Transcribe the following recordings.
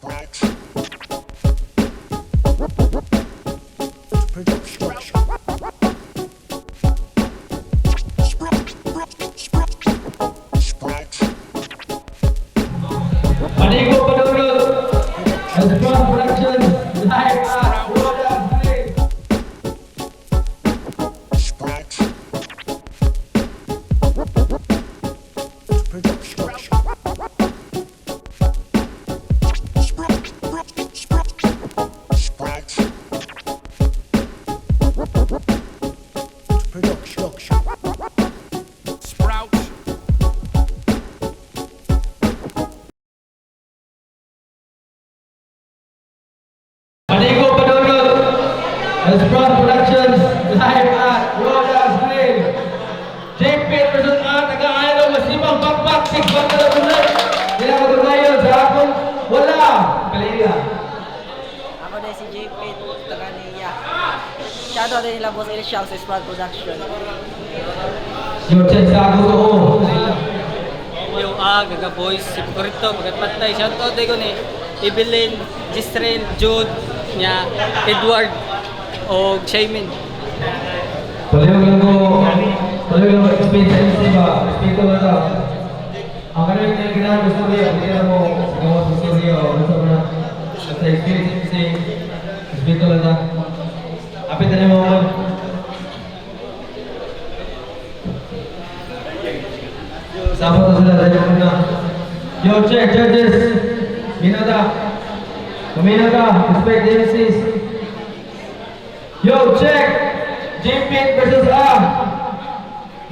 Panigo Padulot, Strong Productions, live at Roda Street. Sprout. Panigo Padulot, Strong Productions, live at Roda Street. JP versus A, taga-Ilo, masibang bakbak, six battle of the night. Kaya ko ngayon sa akong wala. Kaliya. Ako din si JP, taga niya. Shoutout din nila Boss Eli Shao sa Sprout Production. Yo, check sa ako ko. Yo, gaga boys, si Pukurito, pagkat patay, shoutout ko ni Evelyn, Gisrel, Jude, nya, Edward, o Shaymin. Palihog lang ko, palihog lang ko explain sa MC ba, explain ko na ta. Ang kanang yung ginagawa gusto niya, hindi na mo gawa sa istorya o gusto mo na. Sa explain sa MC, explain ko lang ta. Apit na niyo mo. Sama to sila, dahil mo na. Yo, check, judges! Minata! Minata! Respect the MCs! Yo, check! Jimpit versus A.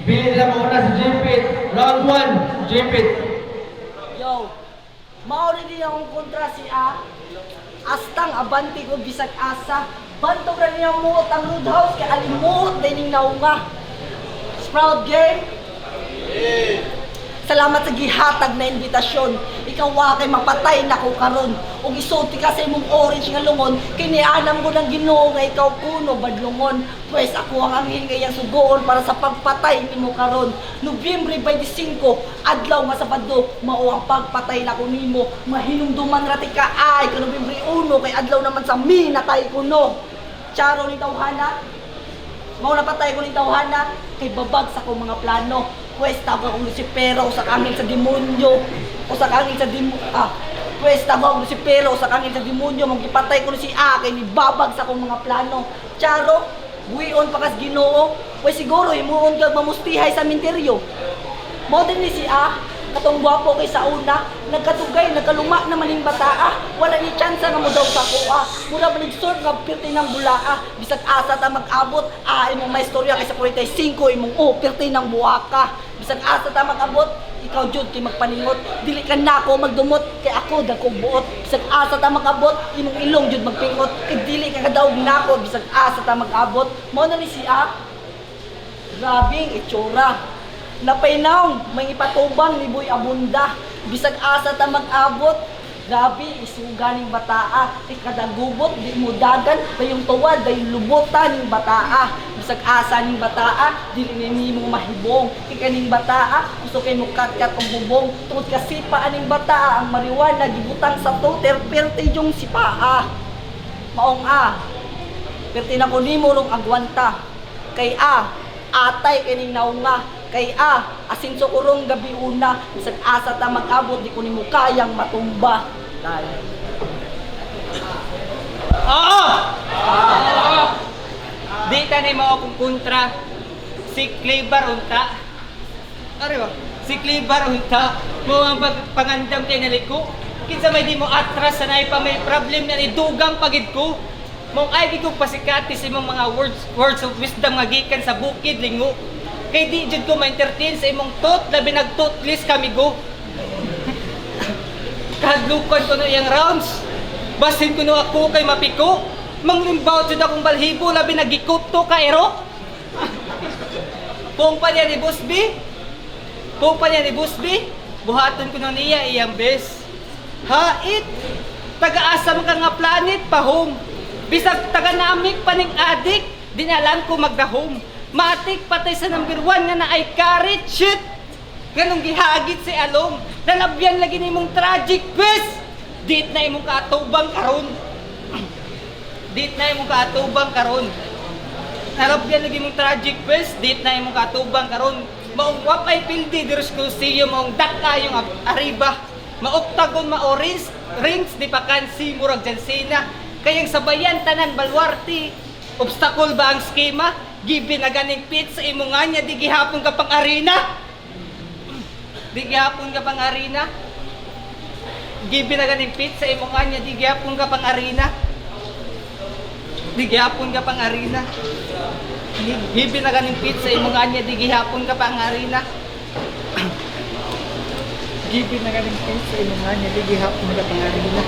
Pili nila mauna si Jimpit. Round 1, Jimpit. Yo, maori din akong kontra si A. Astang abanti ko bisag asa. Bantog ra niya muot ang Roadhouse kay alimuot din ning naunga. Sprout Gang. Salamat sa gihatag na imbitasyon. Ikaw wa kay mapatay na ko karon. Ug isulti ka sa imong orange nga lungon kay nianam ko ng Ginoo nga ikaw kuno badlungon. Pwes ako ang anghel nga iyang sugoon para sa pagpatay nimo karon. Nobyembre 25, adlaw nga Sabado, mao ang pagpatay nako nimo. Mahinumduman ra ti ka ay ka Nobyembre 1 kay adlaw naman sa minatay kuno. Charo ni tawhana, mao napatay ko ni tawhana kay babag sa akong mga plano. Pwes tawag akong Lucifero sa kangin sa demonyo. O sa kangin sa demo ah Pwes tawag akong Lucifero sa kangin sa demonyo, mong gipatay ko ni si A kay nibabag sa akong mga plano. Charo, buhion pa kas Ginoo. Pwes siguro himuon kag mamustihay sa minteryo. Mao din ni si A, katong gwapo kay sa una, nagkatugay, nagkaluma naman ning bataa, wala ni tsansa nga mo daw sa kuha. Mura ba nag-surf nga pirti ng bulaa, bisag asa ta mag-abot, a imong maistorya kay sa 45 imong o pirti ng buwaka. Bisag asa ta mag-abot, ikaw jud kay magpaningot, dili ka nako magdumot kay ako dagkong buot. Bisag asa ta mag-abot, imong ilong jud magpingot, kay dili ka kadaog nako bisag asa ta mag-abot. Mao na ni si A. Grabing itsura. Napainaw, may ipatubang ni Boy Abunda. Bisag asa ta mag-abot. Grabe, isuga ning bataa. Ikadagubot, di mo dagan, dayong tuwad, dayong lubutan ning bataa. Bisag asa ning bataa, dili ni nimo mahibong. Ika ning bataa, gusto kay mo katkat og bubong. Tungod kasi pa aning bataa, ang marijuana gibutang sa toter, perte yung sipaa. Maong a, Perti na ko nimo rong agwanta. Kay A, atay kining naunga. Kay A, asinso ko rong gabi una. Bisag asa ta mag-abot, di ko nimo kayang matumba. Dahil. Oo! Oo! Di ta ni mo akong kontra. Si Clevar unta. Ari ba? Si Clevar unta. Mo ang pangandam kay naliko. Kinsa may di mo atras sa pa may problem na idugang pagid ko. Mong ay di ko pasikati sa imong mga words words of wisdom nga gikan sa bukid lingo. Kay di jud ko ma-entertain sa imong tot labi nag-totless kami go. Kahadlukan ko no iyang rounds. Basin ko no ako kay mapiko. Manglimbaw jud akong balhibo labi nagikuto ka ero. Kung pa niya ni Boss B. Kung pa niya ni Boss B, buhaton ko no niya iyang bes. Hait. Taga-asa man ka nga planet pahom. Bisag taga namik paning adik, dinalan ko magdahom. Matik patay sa number 1 nga na ay karit shit. Ganong gihagit si Along. Nalabyan lagi nimong tragic quiz. Dit na imong kaatubang karon. Dit na imong kaatubang karon. Narabyan lagi mong tragic verse, dit na imong kaatubang karon. Maong wapay pildi diri sa Coliseum, maong dak yung arriba. Ma-octagon, ma-orange, rings, di pa kansi, murag John Cena. Kayang sabayan tanan balwarte. Obstacle ba ang skema? Given na ganing pit sa imong anya, di gihapon ka pang arena. Di gihapon ka pang arena. Given na ganing pit sa imong anya, di gihapon ka pang arena. Di gihapon ka pang arena. Given na ganing pit sa imong anya, di gihapon ka pang arena. Given na ganing pit sa imong anya, di gihapon ka pang arena.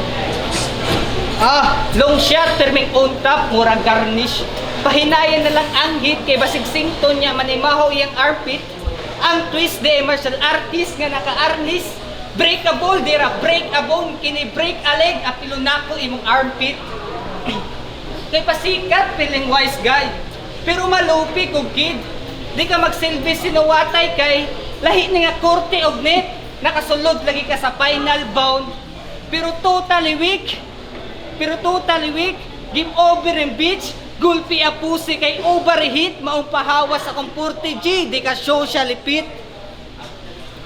Ah, long shot perming on top, murag garnish. Pahinayan na lang ang hit kay basig sington niya manimaho iyang armpit. Ang twist de martial artist nga naka-arnis. Breakable dira, break a bone kini break a leg apilo nako imong armpit. Kay pasikat feeling wise guy. Pero malupi kog kid. Di ka magsilbi sinuwatay kay lahi ni nga korte og net. Nakasulod lagi ka sa final bound. Pero totally weak. Pero totally weak. Game over in beach. Gulpi a pussy kay overheat. Maong pahawas akong 40G. Di ka socially fit.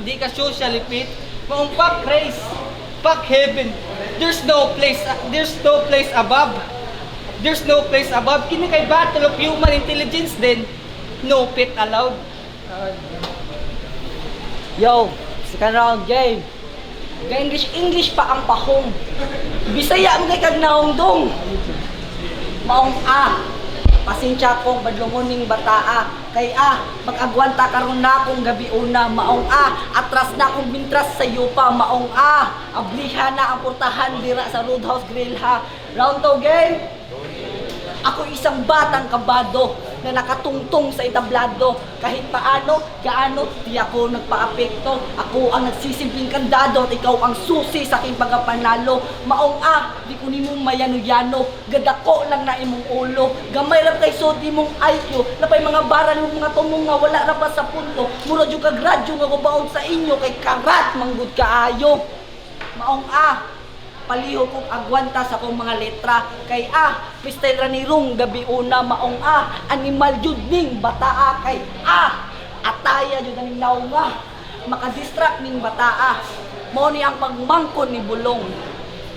Di ka socially fit. Maong fuck race. Fuck heaven. There's no place. There's no place above. There's no place above. Kini kay battle of human intelligence din. No pit allowed. Yo, second round game. Ga English English pa ang pahong. Bisaya mo kay kag naong dong. Maong A. Pasensya kong badlongon ning bataa. Kay A, mag-agwanta karon na akong gabi una. Maong A, atras na akong bintras sa yupa. Maong A, abliha na ang portahan dira sa Roadhouse Grill ha. Round 2 game. Ako isang batang kabado na nakatungtong sa entablado. Kahit paano, gaano, di ako nagpa-apekto. Ako ang nagsisimpleng kandado at ikaw ang susi sa aking pagkapanalo. Maong a, di ko nimo mayano-yano. Gadako lang na imong ulo. Gamay ra kay suot imong IQ. Napay mga baral yung mga tumong nga wala ra pa sa punto. Mura jud ka gradyo nga kubaon sa inyo kay karat manggod kaayo. Maong a, paliho kong agwanta sa akong mga letra kay A, freestyle ra ni rong gabi una. Maong A, animal jud ning bataa kay A, ataya jud aning naunga makadistract ning bataa. Mao ni ang pagmangkon ni Bulong.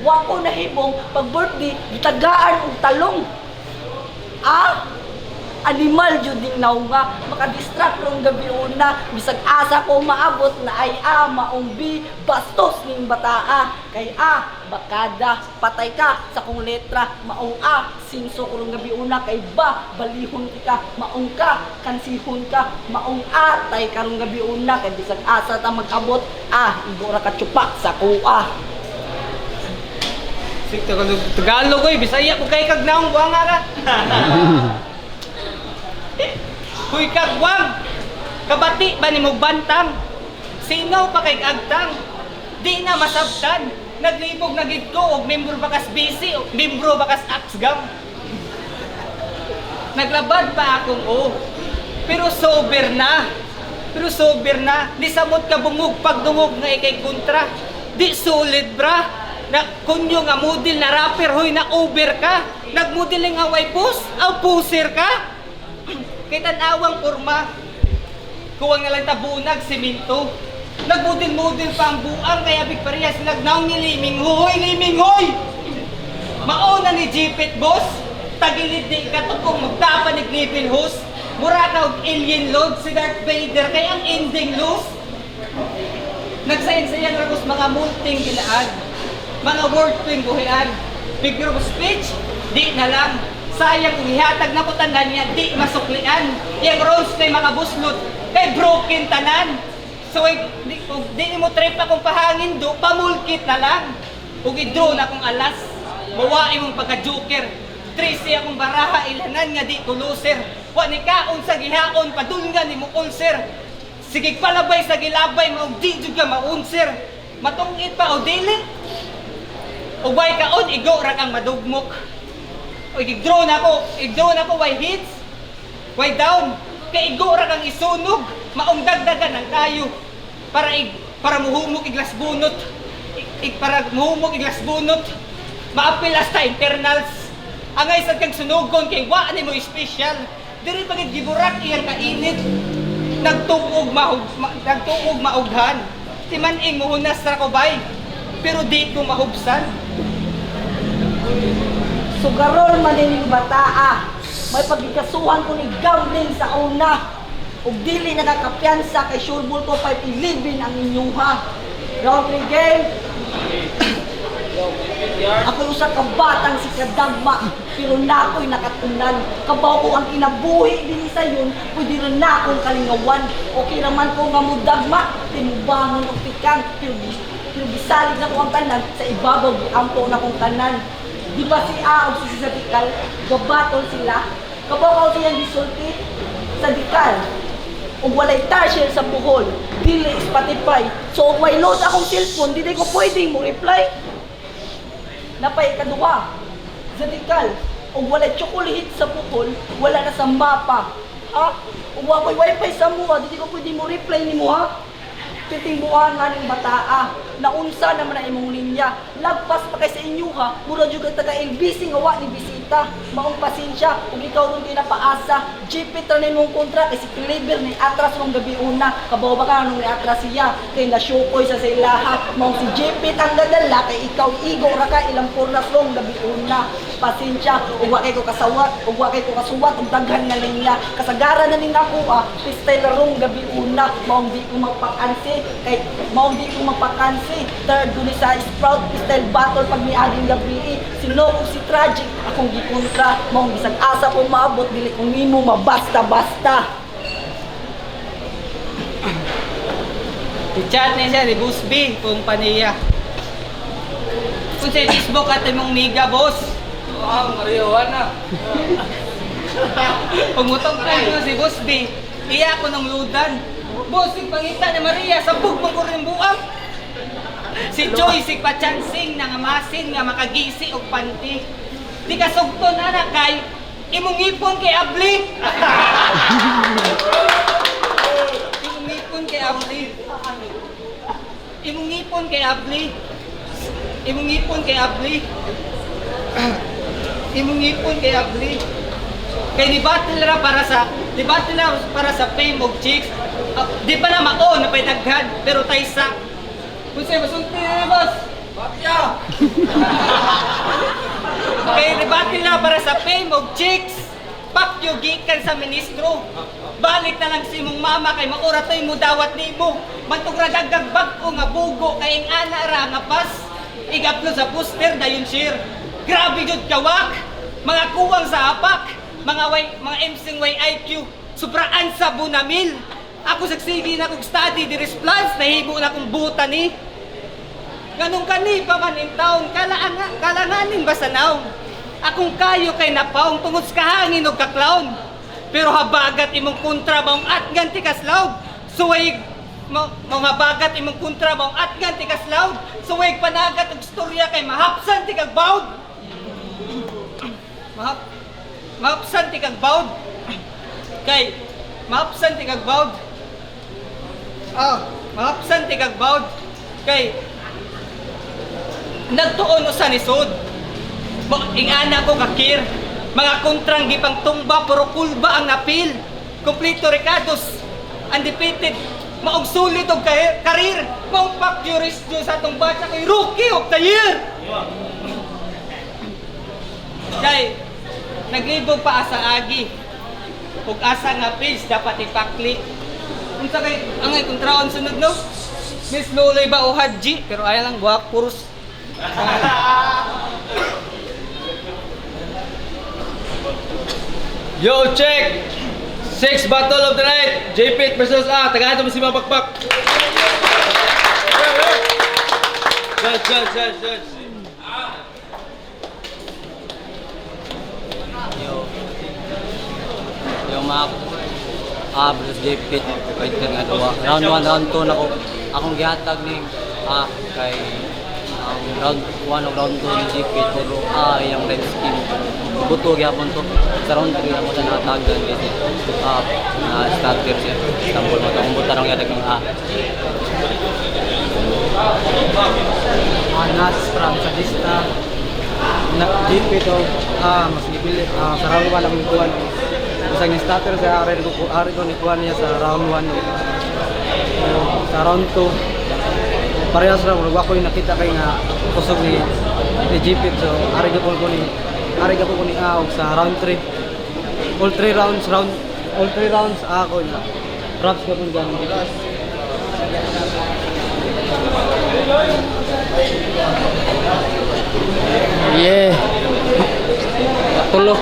Wa ko nahimong pag birthday gitagaan og talong. A, animal jud ning naunga makadistract rong gabi una. Bisag asa ko maabot na ay A. Maong B, bastos ning bataa kay A, bakada patay ka sa kong letra. Maong A, sinso ko rong gabi una kay ba, balihon ka. Maong ka, kansihon ka. Maong A, tay karong gabi una kay bisag asa ta mag-abot. A, igo ra ka tsupak sa kuha. Sig Tagalog, Tagalog oy, Bisaya ko kay kag naong buang ka. Huy kagwang. Kabati ba nimo bantang? Sino pa kay agtang? Di na masabtan. Naglibog na gid ko og membro bakas BC, og membro bakas Axgam. Naglabad pa akong o. Pero sober na. Pero sober na. Di samot ka bungog pagdungog nga ikay kontra. Di solid bra. Na kunyo nga model na rapper hoy na over ka. Nagmodeling nga way post, aw poser ka. Kay tan-awang porma. Kuwang na lang tabunag, simento. Nagmodel-model pa ang buang kaya big parehas nagnaong ni Liming Hoy, Liming Hoy! Mauna ni Jipit, boss. Tagilid di katukong magtapa ni Griffin host. Mura ka og alien load si Darth Vader kay ang ending loose. Nagsayin-sayan ra kus mga multing gilaan. Mga word tuwing buhian. Figure of speech, di na lang. Sayang kung ihatag na ko tanan niya, di masuklian. Yang rose kay mga buslot, kay broken tanan. So, ay, di, kung di mo trip akong pahangin do, pamulkit na lang. Ug i-draw na akong alas. Mawa imong pagka-joker. Tracy akong baraha ilanan nga di ko loser. Wa ni kaon sa gihaon, padulngan ni mo ulcer. Sige palabay sa gilabay mo, di jud ka maunser. Matungit pa o dili. Ubay kaon, igo ra kang madugmok. O i-draw na ko, i-draw na ko way hits, way down. Kay igo ra kang isunog, maong dagdagan ang kayo para muhumok iglas bunot. Igparag muhumog iglas bunot. Maapil hasta internals. Angay sad kang sunugon kay wa ni mo special. Diri pa gid giburak iyang kainit. Nagtuog mahug ma, nagtuog maughan. Si Maning muhunas ra ko bay. Pero di ko mahubsan. Sugarol man din yung bataa. May pagkikasuhan ko ni gambling sa una. Ug dili nakakapiyansa kay sureball ko 5-11 ang inyuha. Round 3 game. Ako usa ka batang si kadagma, pero nako'y nakatunan. Kabaw ko ang kinabuhi dinhi sayon, pwede rin na akong kalingawan. Okay raman ko nga mudagma, tinubangon og tikang, pero gisalig na ko ang tanan, sa ibabaw giampo na kong tanan. Di ba si A o si C sa dikal, gabatol sila? Kabaw ko siyang gisulti sa dikal ug walay tarsier sa Bohol, dili Spotify. So og may load akong cellphone, dili ko pwedeng mo reply. Napay ikaduha, Zadikal, ug walay chocolate sa Bohol, wala na sa mapa. Ha? Ug wa ko'y wifi sa mua, dili ko pwede mo reply nimo ha. Titingbuhan nga ning bataa, naunsa naman ang imong linya. Lagpas pa kay sa inyo ha, mura jud kag taga LBC nga wa ni bisita. Maong pasensya, ug ikaw ron kinapaasa. GP tra nimong kontra kay si Clever ni atras rong gabi una. Kabaw ba ka nung niatras siya kay nasyukoy sa ilaha. Maong si JP tang gadala kay ikaw igo ra ka ilang purnas rong gabi una. Pasensya, ug wa kay ko kasawat, ug wa kay ko kasuwat og daghan nga linya. Kasagaran na ning ako ah, freestyle rong gabi una. Maong di ko magpakansi kay maong di ko magpakansi. Third ko ni sa Sprout freestyle battle pag miaging gabi. Sino og si Tragic akong gikontra. Maong bisag asa ko maabot dili ko nimo mabasta-basta. I-chat ni siya ni Boss B kung paniya. Kung sa Facebook at imong miga, boss. Ah, marijuana. Pumutong tayo si Boss B, iya ako ng ludan. Boss, sig pangita ni Maria, sabog mong kurin buang. Si Joy, sig pachansing, nangamasin nga makagisi og panty. Di ka sugton anak kay imong ipon kay Abli. Imong ipon kay Abli. Imong ipon kay Abli. Imong ipon kay Abli. Imong ipon kay Abli. Kay ni battle ra para sa di battle ra para sa fame og chicks. Ah, di pa na mao na pay daghan pero taysa. Kung sa'yo masulti na boss. Bakya! Kay ni battle ra para sa fame og chicks. Pakyo gikan sa ministro. Balik na lang si imong mama kay maura toy mo dawat nimo. Mantog ra dagdag bag-o nga bugo kay ing ana ra nga pas. Ig-upload sa poster dayon share. Grabe jud kawak. Mga kuwang sa apak, mga way, mga MC way IQ, sobraan sa bunamil. Ako sagsige na kog study di response nahibo na kong buta ni. Ganun kani pa man in town, kalanganin ba sa naong? Akong kayo kay napaong tungod sa kahangin og ka-clown. Pero habagat imong kontra maong atgan ti kaslawb. Suway maong habagat imong kontra maong atgan ti kaslawb. Suway panagat og storya kay mahapsan ti kag bawd. Mahapsan ti kag bawd. Kay mahapsan ti kag bawd. Ah, mahapsan ti kag bawd. Kay nagtuon usa ni Sud. Mo ingana ko kakir. Mga kontrang gipang tumba puro kulba ang napil. Kompleto recados, undefeated, maog sulit og karir. Maong Pacquiao sa atong batch ako'y rookie of the year. Kay naglibog pa asa agi. Ug asa nga page dapat ipakli. Unsa kay angay kontraon sunod no? Miss Loloy ba o Hadji? Pero ay lang guwap puros. Yo, check! Six battle of the night! J-Pit versus A. Tagahan mo si Mabakbak. Judge, judge, judge, judge. Yo. Yo mga A versus J-Pit fighter nga duwa. Round 1, round 2 nako. Akong gihatag ni A kay ang round 1 o round 2 ni J-Pit pero A iyang red skin. Buto gyapon to. Sa round 3 ako sa natagan kasi A na starter siya. Istanbul mo to. Akong buta rong gihatag ng A. Nats from Sadista na GP to mas gipili sa round 1 akong kuan. Bisag ni starter sa ari ko ni kuan niya sa round 1. Sa round 2 parehas ra, murag wa ko yung nakita kay nga kusog ni GP, so ari gapon ko ni og sa round 3, all three rounds round all three rounds ako na props gapon ganon GP. Yeah. Tulo.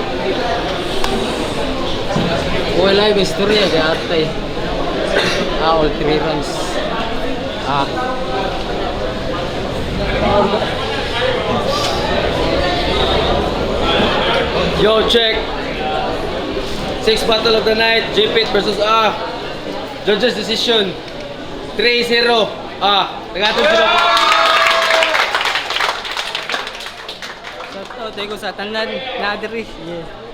Wala yung istorya kay ate. All three runs. Yo, check. Sixth battle of the night, J-Pit versus A. Judges' decision. 3-0. A. Nagatong sila. Shout out ko sa tanan na diri. Yeah.